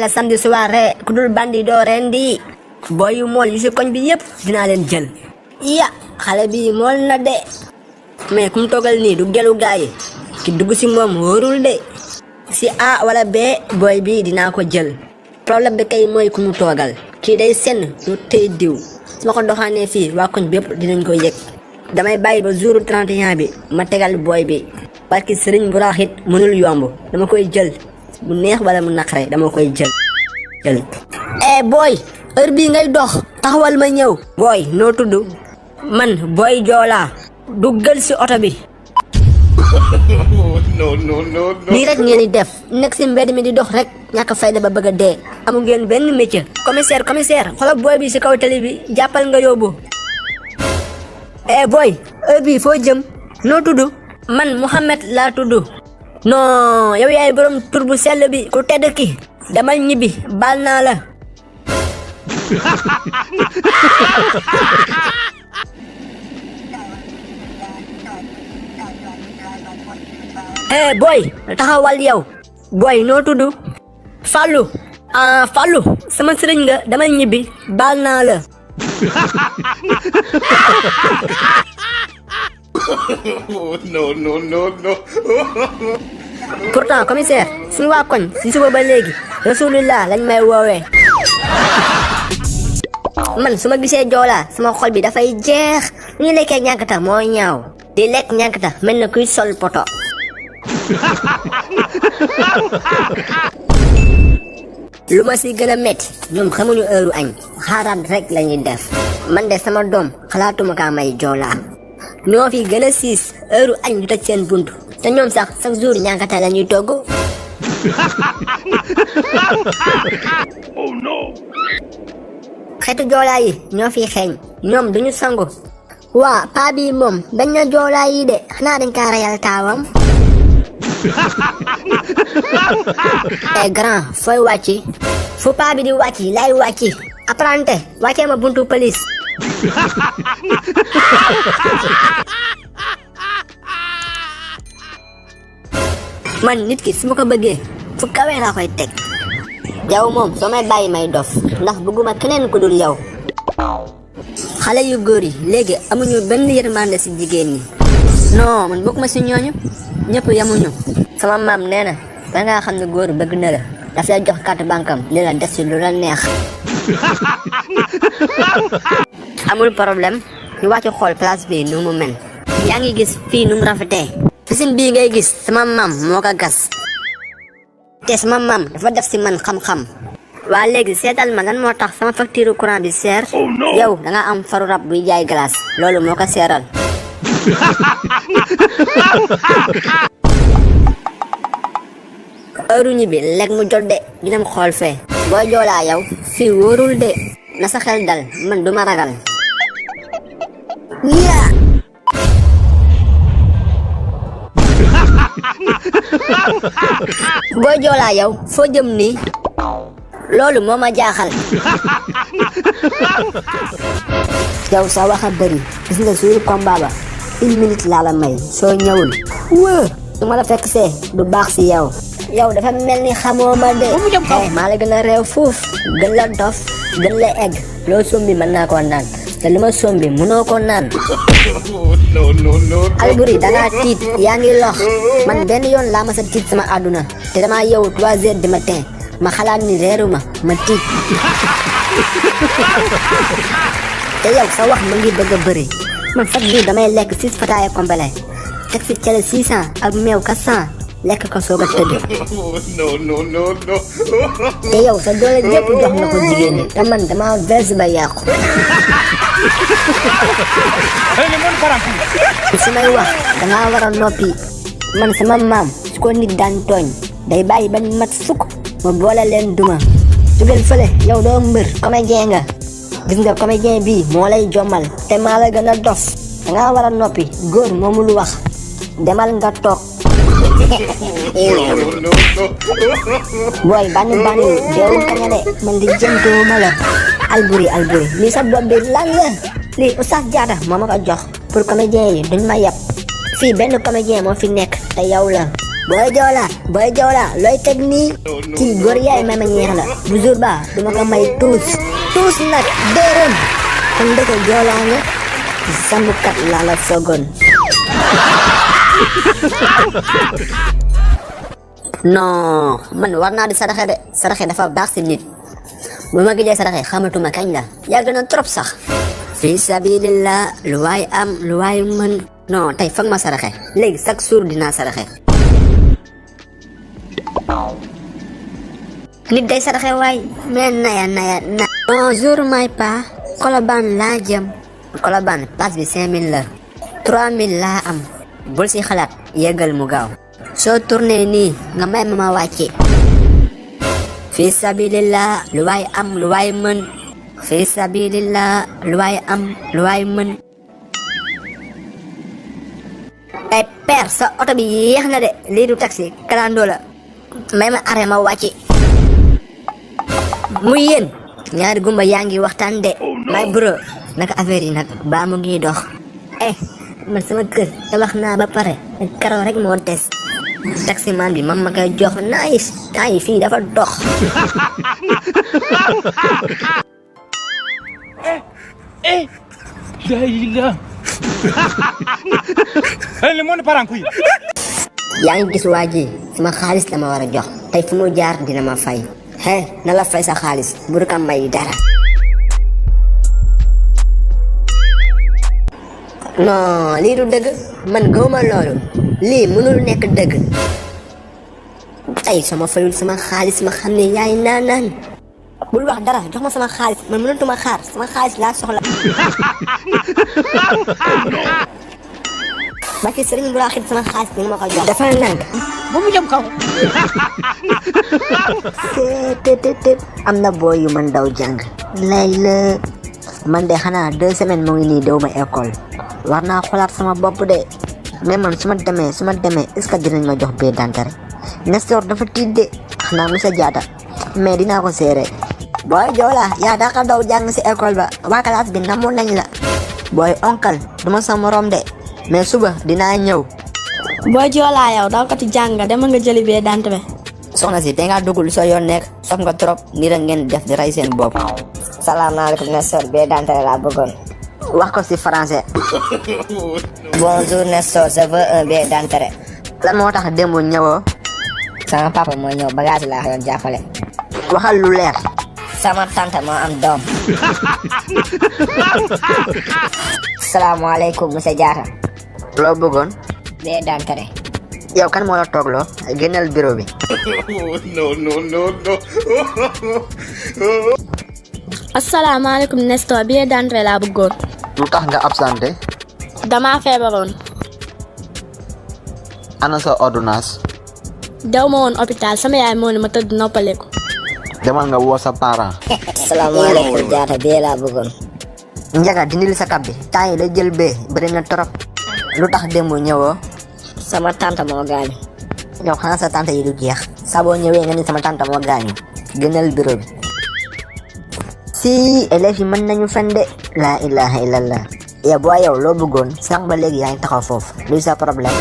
la samedi soirée ku dul bandi doo rendi boy yu mool yu si koñ bi yëpp dinaa leen jël. iya xale bi mool na de mais ku mu toogal nii du gelu gaay ki dugg si moom wóorul de si A wala B boy bi dinaa ko jël problème bi kay mooy ku mu toogal kii day senn ñu tey diw su ma ko doxaanee fii waa koñ bi yëpp dinañ ko yëg damay bàyyi ba jour 31 bi ma tegal boy bi parce que sëriñ bu raaxit mënul yomb dama koy jël bu neex wala mu naqare dama koy jël boy heure bii ngay dox taxawal ma ñëw boy noo tudd man boy Joola duggal si oto bi no. nii rek ngeen di def nekk si mbedd mi di dox rek ñàkk fayda ba bëgg a dee amu ngeen benn métier commissaire xoolal boy bi si kaw télé bi jàppal nga yóbbu boy heure bii foo jëm noo tudd man Mouhamed laa tudd non yow yaay borom tur bu sell bi ku tedd ki damal ñibbi baal naa la boy taxawal yow boy noo tudd Fallou Fallou sama sëriñ nga damal ñibbi baal naa la no. pourtant commissaire suñu waa koñ si suba ba léegi rasulullah lañ may woowee man su ma gisee Joola sama xol bi dafay jeex ñu lekkee ñànkata moo ñaaw di lekk ñànkata mel na kuy sol poto lu ma si gën a métti ñoom xamuñu heure añ xaaraat rek lañuy def man de sama doom xalaatuma kaa may Joola ñoo fi gën a siis heure añ ñu tëj seen bunt te ñoom sax chaque jour ñànkata la ñuy togg Oh no. xeetu Joola yi ñoo fi xeeñ ñoom duñu sangu waa paa bi moom bañ na Joola yi de xanaa dañ kaa reyal taawam grand fooy wàcci fu paa bi di wàcci lay wàcci apprenti wàccee ma buntu police man nit ki su ma ko bëggee fu kawee laa koy teg yow moom soo may bàyyi may dof ndax bëgguma keneen ku dul yow xale yu góor yi léegi amuñu benn yërmande ci jigéen ñi non man bokkuma ci ñooñu ñëpp yamuñu sama maam nee na dangaa xam ne góor bëgg na la daf lay jox carte bankam li la def ci lu la neex amul problème ñu wàcc xool place bi nu mu mel yaa ngi gis fii nu mu rafetee piscine bii ngay gis sama maam moo ko gas te sama maam dafa def ci man xam-xam waa léegi seetal ma lan moo tax sama facture courant bi seer yow danga am faru rab buy jaay glace loolu moo ko seeral heure ñibbi lekk mu jot de ñu dem xool fee booy Joolaa yow fii wóorul de na sa xel dal man duma ragal yaa booy Joolaa yow foo jëm nii loolu moo ma jaaxal yow sa wax a bëri gis nga suur combat ba 1 minute laa la may soo ñëwul wëë su ma la fekk see du baax si yow dafa mel ni xamoo ma de maa la gën a réew fuuf gën la dof gën la egg loo sombi mën naa koo naan te li ma sombi mënoo ko naan No. Alboury dangaa tiit yaa ngi lox man benn yoon laa ma sa tiit sama àdduna te dama yeewu 3 heures du matin ma xalaat ni reeruma ma tiit te yow sa wax mu ngi bëgg a bëri man chaque jour damay lekk 6 fataaya complet teg si cere 600 ak meew 400 lekk ko soog a tëdd No. te yow sa doole jépp jox na ko jigéen ñi te man dama verse ba yàqu su may wax dangaa war a noppi man sama maam su ko nit daan tooñ day bàyyi bañ mat fukk ma boole leen duma jógal fële yow doo mbër comédien nga gis nga comédien bii moo lay jommal te maa la gën a dof dangaa war a noppi góor moomul wax demal nga toog No. booy bànni deewul kaña de man di jëntuwuma la Alboury lii sa bopp bi lan la lii Oustaz Diatta moo ma ko jox pour comédien yi duñ ma yab fii benn comédien moo fi nekk te yow la boy joola looy teg nii kii góor yaay may ma ñeex la bu jour ba duma ko may tuus nag dërëm kon ndeke joolaa nga sambukat laa la foogoon non man war naa di saraxe de saraxe dafa baax si nit bu ma gëjee saraxe xamatuma kañ la yàgg na trop sax fi sabilillah lu waay am lu waay mën non tey foog ma saraxe léegi chaque jour dinaa saraxe nit day saraxe waay mais naya bonjour may pa Colobane laa jëm Colobane passe bi 5000 la 3000 laa am bul si xalaat yeggal mu gaaw soo tourné nii nga may ma wàcce fi sabilillah lu waay am lu waay mën fi sabilillah lu waay am lu waay mën ay père sa oto bi yéex na de lii du taxi kalandoo la may ma arrêt ma wàcce muy yéen ñaari gumba yaa ngi waxtaan de may bro naka affaire yi nag baa mu ngi dox man sama kër tabax naa ba pare karo rek moo des taximan bi man ma koy jox nice tay fii dafa dox le monde part en couille. yaa ngi gis waa ji sama xaalis la ma war a jox tey fu mu jaar dina ma fay na la fay sa xaalis bu du ko may dara non lii du dëgg man gëwma loolu lii mënul nekk dëgg tey sama fayul sama xaalis ma xam ne yaay naan bul wax dara jox ma sama xaalis man mënatuma xaar sama xaalis laa soxla ba ci sëriñ bu laa xit sama xaalis bi nga ma ko jox dafa nang bu mu jëm kaw. te am na booy yu man daw jàng lay la man de xanaa 2 semaines moo ngi nii dew ma école war naa xoolaat sama bopp de mais man su ma demee est-ce que dinañ ma jox bee dantare Nestor dafa tiit de xanaa Moussa Diatta mais dinaa ko seere booy joola yaa daa ko daw jàng si école ba waa classe bi namoon nañ la booy onkal duma sa morom de mais suba dinaa ñëw booy joolaa yow daw kati jàng demal nga jëli bee dant be soxna si te nga dugul soo yoon nekk sof nga trop nii rek ngeen def di rey seen bopp salaamaaleykum Nestor bee dantare laa bëggoon wax ko si français bonjour Nestor je veux un bee dantare lan moo tax démb ñëwoo sama papa moo ñëw bagage laa yoon jàppale waxal lu leer sama tante moo am doom salaamaaleykum monsieur Diatta loo bëggoon bee dantare yow kan moo la toogloo génnal bureau bi no. asalaamaaleykum Nestor bee dantare laa bëggoon lu tax nga absenté dama feebaroon ana sa ordonnance daw ma woon hôpital sama yaay moo ne ma tëdd noppaleku demal nga woo sa parent salaamaaleykum Diatta bee laa bëggoon njaga dindil sa kab bi temps yi lay jël bee bëri na trop lu tax démb ñëwoo sama tante moo gaañu yow xanaa sa tante yi du jeex saa boo ñëwee nga ni sama tante moo gaañu gënal bureau bi si élèves yi mën nañu fen de laa ilaha illallah yow boo yow loo bëggoon sànq ba léegi yaa ngi taxaw foofu luy sa problème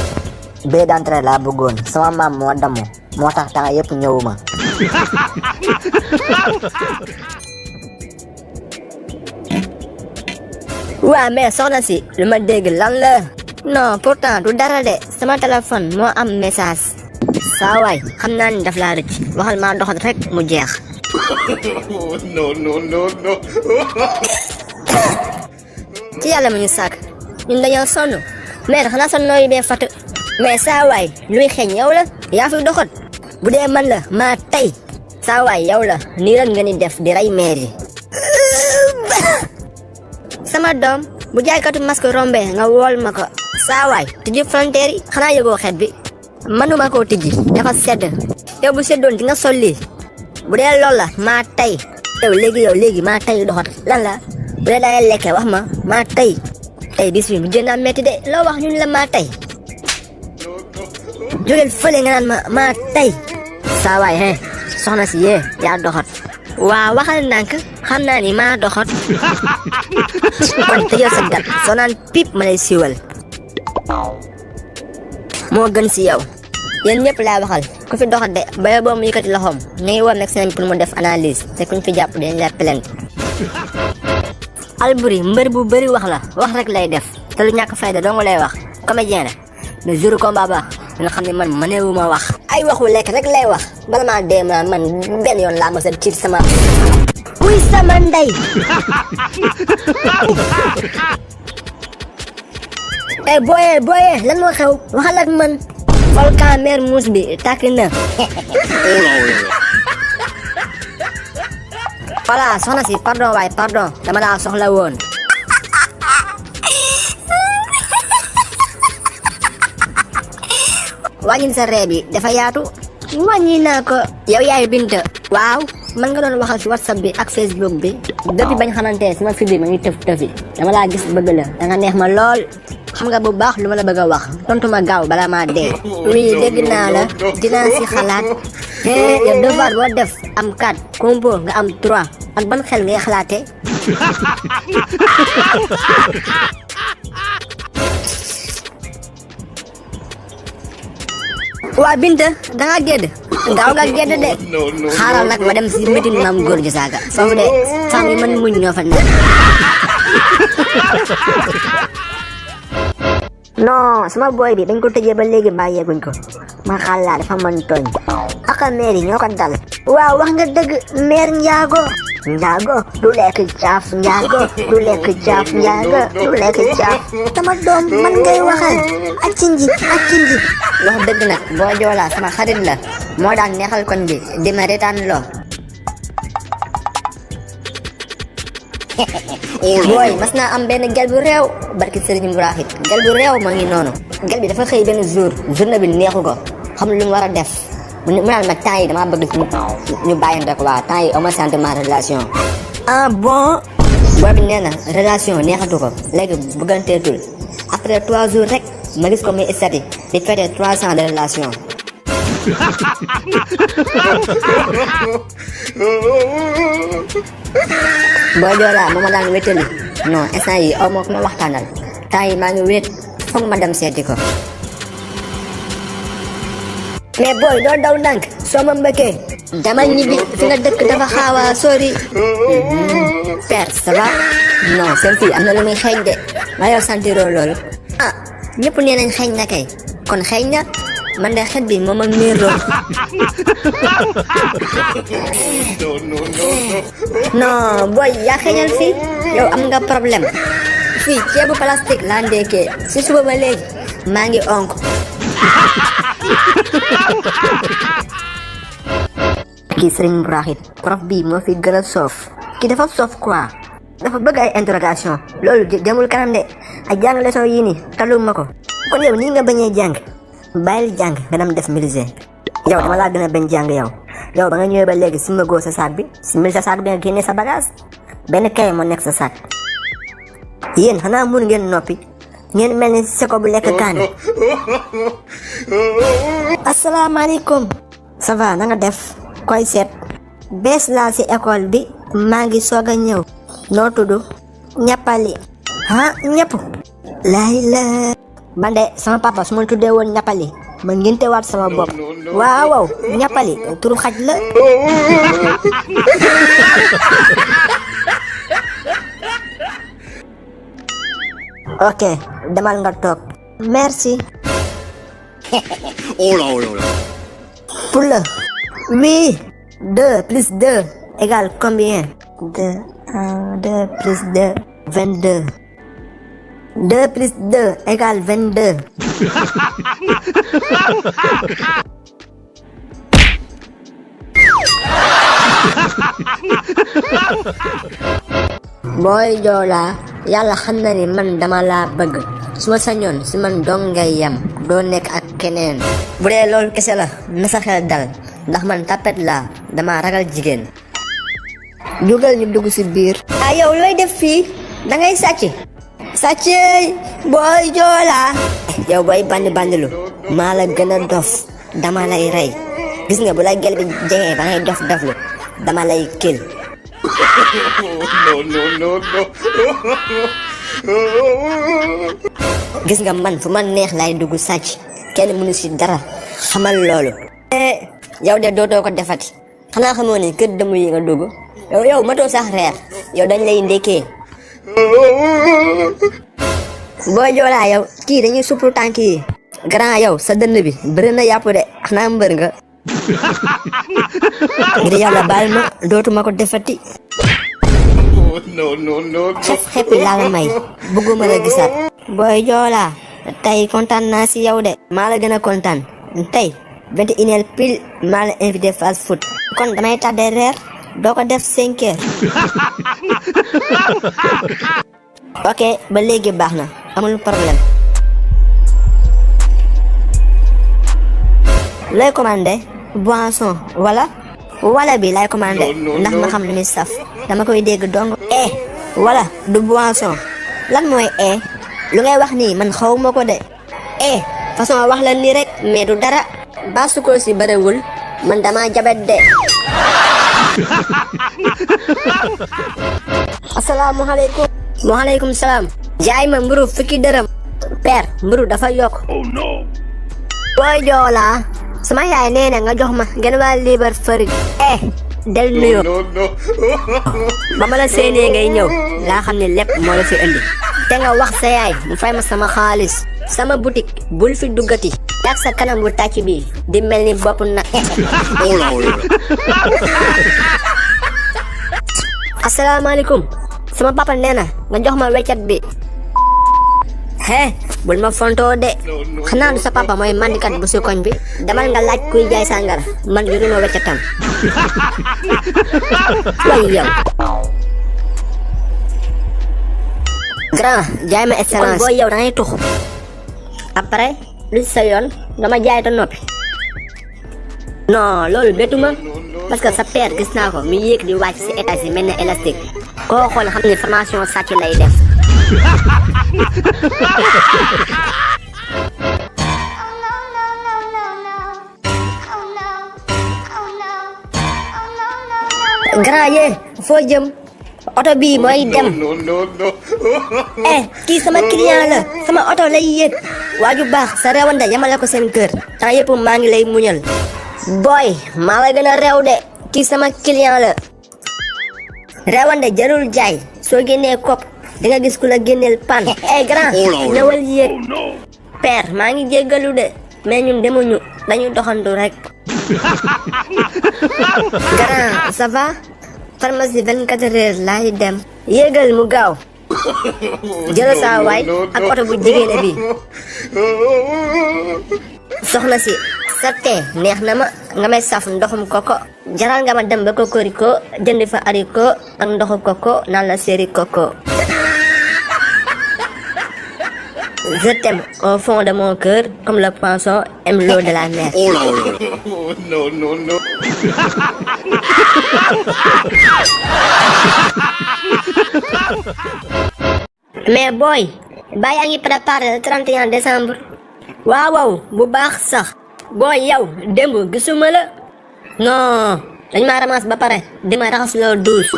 bee d'entrée laa bëggoon sama maam moo damm moo tax temps yëpp ñëwuma waa mais soxna si lu ma dégg lan la non pourtant du dara de sama téléphone moo am message saa waay xam naa ni daf laa rëcc waxal maa doxat rek mu jeex no. ci yàlla mu ñu sàkk ñun dañoo sonn mais xanaa sa nooyi bee fatt mais saa waay luy xeeñ yow la yaa fi doxat bu dee man la maa tey saa waay yow la nii rek nga ni def di rey meer yi sama doom bu jaaykatu masque rombe nga wool ma ko saa waay tijji frontière yi xanaa yëgoo xet bi mënuma koo tijji dafa sedd yow bu seddoon di nga sol lii bu dee loolu la maa tey yow léegi maa tey doxat lan la bu dee dangay lekke wax ma maa tey bis bi mu jënd am metti de loo wax ñun la maa tey jógeel fële nga naan maa tey saa waay soxna si yee yaa doxat waa waxal ndànk xam naa ni maa doxat kon tëjal sa gat soo naan pip ma lay siiwal moo gën si yow yéen ñëpp laa waxal ku fi dox de baya boo mu yëkkati loxoom ñu ngi woo médecin pour mu def analyse te kuñ fi jàpp dañ la plainte. Alboury mbër bu bëri wax la wax rek lay def te lu ñàkk fayda dong lay wax comédien la mais jour combat ba nga xam ne man mëneewuma wax ay waxu lekk rek lay wax bala maa dee man benn yoon laa mos a tiit sama wuy sama ndey. eh booyee lan moo xew waxal ak man volcan Mermoz bi tàkk na. voilà soxna si pardon waay pardon dama laa soxla woon. wàññil sa ree bi dafa yaatu. wàññi naa ko. yow yaay Binta. waaw man nga doon waxal ci whatsapp bi ak facebook bi. depuis bañ xamante ne sama fi bi ma ngi tëfi dama laa gis bëgg la da nga neex ma lool. xam nga bu baax lu ma la bëgg a wax tontu ma gaaw bala maa dee. oui dégg naa la dinaa si xalaat. yow devoir boo def am 4 compo nga am 3 ak ban xel ngay xalaate. waa Binta da nga gédd gaaw nga gédd de. xaaral nag ma dem si meeting maam góor gi saaga foofu de femme yi mën muñ ñoo fa nekk. non sama boy bi dañ ko tëjee ba léegi bàyyeeguñ ko ma xalaat dafa mën tooñ ak maire yi ñoo ko dal. waaw wax nga dëgg maire Ndiago du lekk caaf Ndiago du lekk caaf Ndiago du lekk caaf sama doom man ngay waxal accinji wax dëgg nag boo joolaa sama xarit la moo daan neexal koñ bi di ma retaan loo. booy mas naa am benn gel bu réew barki Serigne Mourahid gel bu réew ma ngi noonu gel bi dafa xëy benn journée bi neexu ko xam lu mu war a def mu naan ma temps yi dama bëgg ñu bàyyante ko waa temps yi ama sentiment relation. ah bon. booy bi nee na relation neexatu ko léegi bëgganteetul après 3 jours rek ma gis ko muy estati di fêter 3 ans de relation. booy joolaa moo ma daan wétali non instant yi aw moo ko ma waxtaanal temps yi maa ngi wéet foog ma dem seeti ko. mais booy doo daw ndànk soo ma mbëkkee dama ñibbi fi nga dëkk dafa xaawa sori. père ça va non seen fii am na lu muy xeeñ de ma yow sentiroo loolu. ah ñëpp nee nañ xeeñ na kay kon xeeñ na man de xet bi moom ak miiroo. non booy yaa xeeñal fii yow am nga problème fii ceebu plastique laa ndekkee si suba ba léegi maa ngi onk. kii Serigne Mourahid prof bii moo fi gën a soof kii dafa soof quoi dafa bëgg ay interrogation loolu demul kanam de ay jàng leçon yii nii taluma ko kon yow nii nga bañee jàng bàyyil jàng nga dem def menuisier yow dama laa gën a bañ jàng yow ba nga ñëwee ba léegi sima goo sa saak bi simil sa saak bi nga génnee sa bagage benn kay moo nekk sa saak yéen xanaa mun ngeen noppi ngeen mel ni seko bu lekk kaani. asalaamaaleykum. ça va na nga def koy seet bees laa si école bi maa ngi soog a ñëw noo tudd ñappali ah ñapp laay la man de sama papa su ma tuddee woon ñappali ma nginte waat sama bopp waaw ñappali turu xaj la. ok demal nga toog merci. pour le oui 2 plus 2 égale combien 2 plus 2 22 2 plus 2 égale 22. booy joolaa yàlla xam na ni man dama laa bëgg su ma sañoon si man dong ngay yam doo nekk ak keneen. bu dee loolu kese la na sa xel dal ndax man tapet laa dama ragal jigéen. jógal ñu dugg si biir. ah yow looy def fii da ngay sàcc. booy joolaa. yow booy bandilu maa la gën a dof dama lay rey gis nga bu la gel bi jegee ba ngay dof-doflu dama lay kil. no. gis nga man fu ma neex lay dugg sàcc kenn mënu si dara xamal loolu. yow de dootoo ko defati xanaa xamoo ni kër dëmm yi nga dugg yow matoo sax reer yow dañ lay ndekkee. booy joolaa yow kii dañuy suppu tànk yi. grand yow sa dënn bi bëri na yàpp de xanaa mbër nga. ngir yàlla baal ma dootuma ko defati. No. xep laa la may bëgguma la gisaat. booy joolaa tey kontaan naa si yow de maa la gën a kontaan tey 21h pile maa la invité fast food kon damay tardé reer doo ko def 5h. ok ba léegi baax na amul problème. looy commandé boisson wala bi lay commandé ndax ma xam lu muy saf dama koy dégg dong. wala du boisson lan mooy lu ngay wax nii man xaw ma ko de. façon wax la nii rek mais du dara ba su ko si barewul man dama jabet de. asalaamaaleykum. waaleykum salaam. jaay ma mburu fukki dërëm. père mburu dafa yokk. booy joolaa sama yaay nee na nga jox ma ngeen waa liibar fëri. del nuyoo. No. ba ma la séenee ngay ñëw laa xam ne lépp moo la fi indi. te nga wax sa yaay mu fay ma sama xaalis. sama boutique bul fi duggati. ak sa kanam bu tàcc bi di mel ni bopp na. asalaamaaleykum. sama papa nee na nga jox ma weccat bi. bul ma fontoo de. xanaa du sa papa mooy mandikat bu si koñ bi. demal nga laaj kuy jaay sàngara man yoruma weccatam. way yow. grand jaay ma excellence. kon booy yow da ngay tux. après lu si sa yoon dama jaay ta noppi. non loolu bettuma parce que sa père gis naa ko mu yéeg di wàcc si étage yi mel ne élastique koo xool xam ne formation sàcc lay def. grand yee foo jëm oto bii mooy dem. No. kii sama client la sama oto lay yéeg waaju baax sa rewande yamale ko seen kër temps yëpp maa ngi lay muñal. boy maa la gën a reew de kii sama client la. rewande jarul jaay soo génnee kopp di nga gis ku la génneel pan. grand ñëwal yéeg. père maa ngi jéggalu de mais ñun demuñu dañuy doxantu rek. grand ça va. pharmacie 24 heures laay dem. yéegal mu gaaw. jël saa waay ak oto bu jigéen bi. soxna si sa tee neex na ma nga may saf ndoxum koko jaral nga ma dem ba Cocorico jënd fa haricot ak ndoxu koko naan la série koko. je t'aime au fond de mon cœur comme le poisson aime l'eau de la mer. No. mais boy bàyyi a ngi préparé le 31 décembre. waaw bu baax sax. booy yow démb gisuma la. non dañ ma ramasse ba pare di ma raxas loo douche.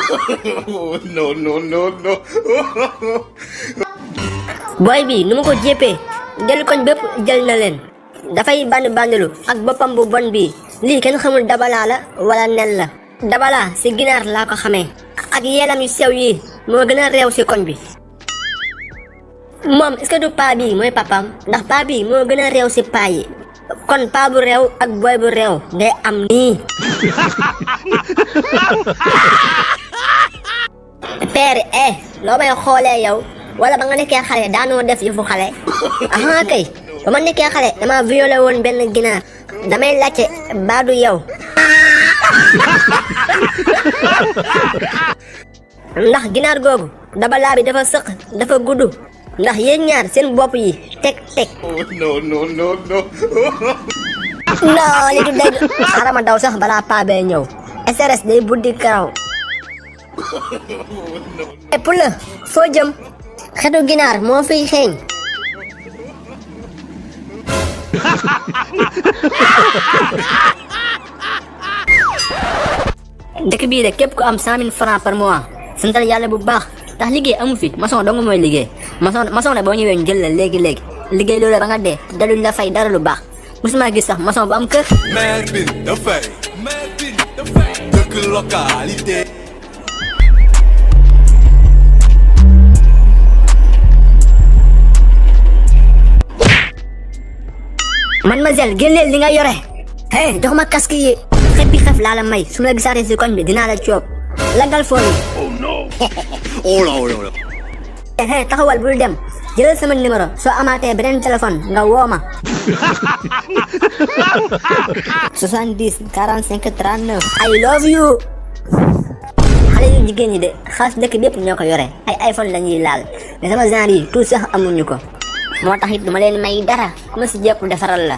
No. booy bi nu ma ko jéppee dellu koñ bépp jël na leen. dafay bandilu ak boppam bu bon bi lii kenn xamul dabalaa la wala nen la. dabalaa si ginaar laa ko xamee. ak yeelam yu sew yi moo gën a réew si koñ bi. moom est-ce que du paa bi mooy papaam ndax paa bi moo gën a réew si paa yi. kon paa bu réew ak booy bu réew day am nii. père loo may xoolee yow wala ba nga nekkee xale daanoo def yëfu xale. aha kay ba ma nekkee xale dama violé woon benn ginaar damay laajte baadu yow. ndax ginaar googu dabalaa bi dafa sëq dafa gudd ndax yéen ñaar seen bopp yi teg. No. non li du dégg xaaral ma daw sax balaa paa bee ñëw. SRS day buddi karaw. Pula foo jëm xetu ginaar moo fiy xeeñ. dëkk bii de képp ku am 100 000 francs par mois santal yàlla bu baax ndax liggéey amu fi maçon dong mooy liggéey maçon ne boo ñëwee ñu jël la léegi liggéey loolu ba nga dee daluñ la fay dara lu baax musuma gis sax maçon bu am kër. Mère Binta Faye. Mère Binta Faye. dëkk localité. Mademoiselle génneel li nga yore. hey jox ma casque yi. xef bi xef laa la may su ma la gisaatee si koñ bi dinaa la coob. lagal foo yi. oh là. hey taxawal bul dem. jëlal sama numéro soo amaatee beneen téléphone nga woo ma. 70 45 39. I love you. xale yu jigéen ñi de xaas dëkk bépp ñoo ko yore ay iPhone la ñuy laal mais sama genre yi tout sax amuñu ko. moo tax it duma leen may dara ku ma si jekkul defaral la.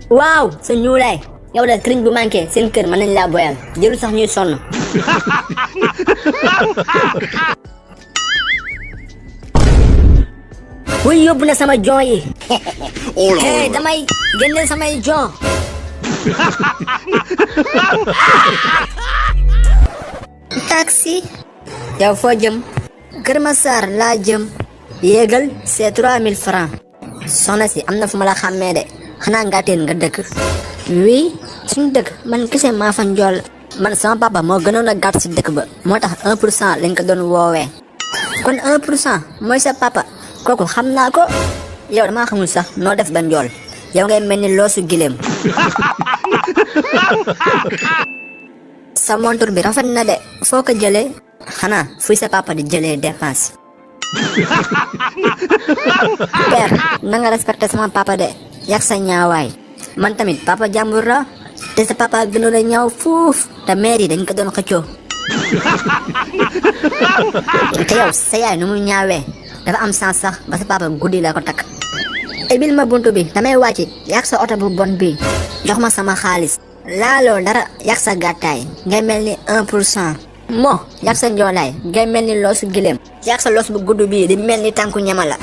waaw sa ñuulaay yow de këriñ bu manqué seen kër mën nañ laa boyal jëru sax ñuy sonn. wuy yóbbu na sama jon yi. oh là. hey damay génneel samay jon. taxi. yow foo jëm. Kër Massar laa jëm. yéegal c'est 3000 francs. soxna si am na fu ma la xàmmee de xanaa ngaateen nga dëkk. oui suñu dëkk man kese maa fa njool. man sama papa moo gënoon a gàtt si dëkk ba moo tax 1% lañ ko doon woowee. kon 1% mooy sa papa kooku xam naa ko. yow damaa xamul sax noo def ba njool yow ngay mel ni loosu gileem. sa montur bi rafet na de foo ko jëlee xanaa fuy sa papa di jëlee dépense. père na nga respecté sama papa de yak sa ñaawaay man tamit papa jàmbur la te sa papa gënoon a ñaaw fuuf te mère yi dañ ko doon xëccoo. te yow sa yaay nu mu ñaawee dafa am sens sax ba sa papa guddi la ko takk. ibil ma buntu bi damay wàcc yak sa oto bu bon bi jox ma sama xaalis laaloo dara yak sa gàttaay ngay mel ni 1%. moo yak sa njoolaay ngay mel ni loosu gileem yak sa loos bu gudd bii di mel ni tànku ñama la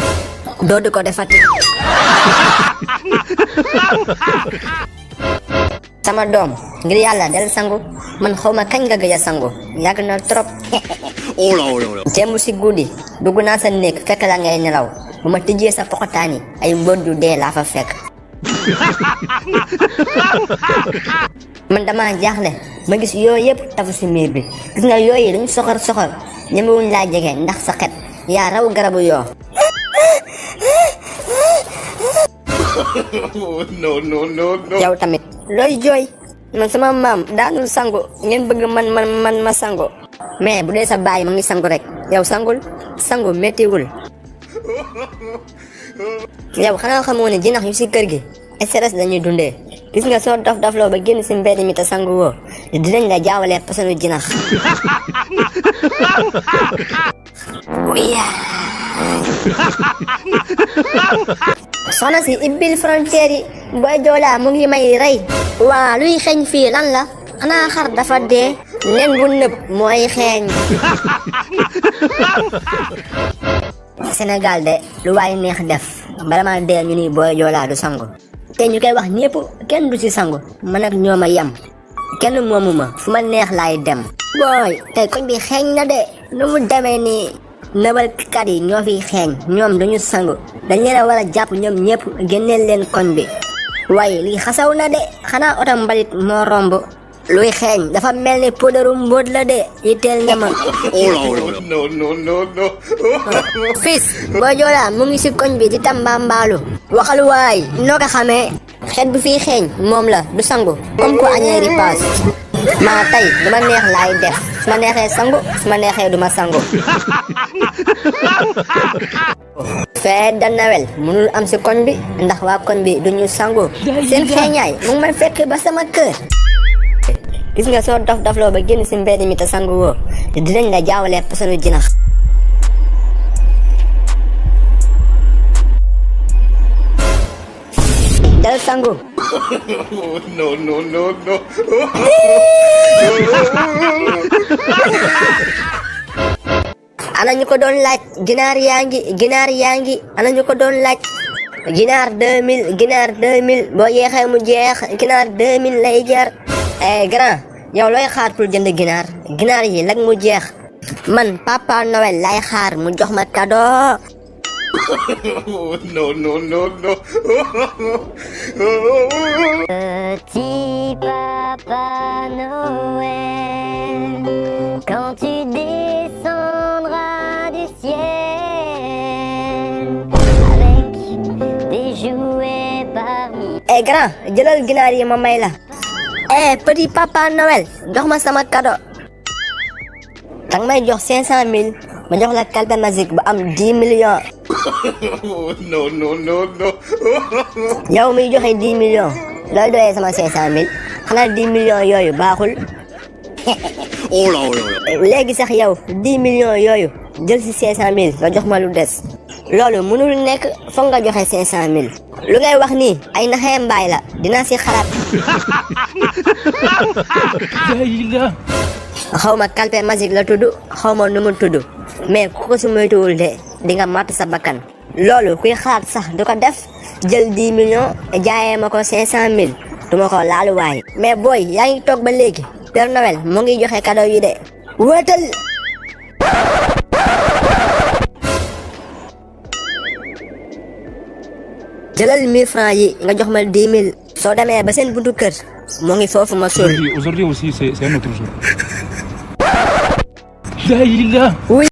doo di ko defati. sama doom ngir yàlla del sangu man xawma kañ nga gëj a sangu yàgg na trop. oh là. démb si guddi dugg naa sa néeg fekk la ngay nelaw bu ma tijjee sa poxotaani ay mbóot yu dee laa fa fekk. man dama jaaxle ma gis yooyu yëpp tafu si miir bi gis nga yooyu dañu soxor ñemewuñ laa jege ndax sa xet yaa raw garabu yoo. no. yow tamit looy jooy man sama maam daanul sangu ngeen bëgg man ma sangu mais bu dee sa baay ma ngi sangu rek yow sangu méttiwul. yow xanaa xamoo ne jinax yu si kër gi stress dañuy dundee gis nga soo dof-dofloo ba génn si mbedd mi te sangu woo dinañ la jaawalee pasanu jinax. soxna si ibbil frontière yi booy joolaa mu ngi may rey. waa luy xeeñ fii lan la xanaa xar dafa dee nen bu nëb mooy xeeñ. Sénégal de lu waay neex def bala maa dee ñu ni booy joolaa du sangu te ñu koy wax ñépp kenn du ci sangu man ak ñoom a yem kenn moomu ma fu ma neex laay dem. booy tey koñ bi xeeñ na de nu mu demee nii nëbalkat yi ñoo fiy xeeñ ñoom duñu sangu dañ leen a war a jàpp ñoom ñépp génneel leen koñ bi. waaye lii xasaw na de xanaa oto mbalit moo romb luy xeeñ dafa mel ni podaru mbóot la de yitteel na ma. oh là. no. fils booy joolaa mu ngi si koñ bi di tambambaalu waxal waay noo ko xamee xet bu fii xeeñ moom la du sangu comme ko añee ripaas maa tey du ma neex laay def su ma neexee sangu su ma neexee du ma sangu. fête de Noël mënul am si koñ bi ndax waa koñ bi duñu sangu seen xeeñaay mu ngi may fekk ba sama kër. gis nga soo dof-dofloo ba génn si mbedd mi te sangu woo dinañ la jaawalee pasanu jinax. del sangu. no. ana ñu ko doon laaj ginaar yaa ngi ana ñu ko doon laaj ginaar 2000 boo yeexee mu jeex ginaar 2000 lay jar. grand yow looy xaar pour jënd ginaar yi lag mu jeex man Papa Noël lay xaar mu jox ma cadeau. no, no, no, no. Petit Papa Noël, quand tu descendras du ciel avec des jouets parmi. grand jëlal ginaar yi ma may la. petit papa Noël jox ma sama cadeau. dang may jox 500 000 ma jox la calpe magique bu am 10 millions. no, no, no, no. yow miy joxe 10 millions looy doyee sama 500 000 xanaa 10 millions yooyu baaxul. Oh là, oh là. léegi sax yow 10 millions yooyu jël si 500 000 nga jox ma lu des. loolu mënul nekk foog nga joxe 500 000. lu ngay wax nii ay naxee mbaay la dinaa si xalaat. xaw ma calpe magique la tudd xaw ma nu mu tudd mais ku ko si moytuwul de di nga matt sa bakkan. loolu kuy xalaat sax du ko def jël 10 millions jaayee ma ko 500 000 du ma ko laalu waay. mais booy yaa ngi toog ba léegi Père Noël mu ngi joxe cadeau yi de wëtal. jëlal 1000 francs yi nga jox ma 10 000 soo demee ba seen buntu kër mu ngi foofu ma sori. Aujourd'hui aussi, c'est un autre jour.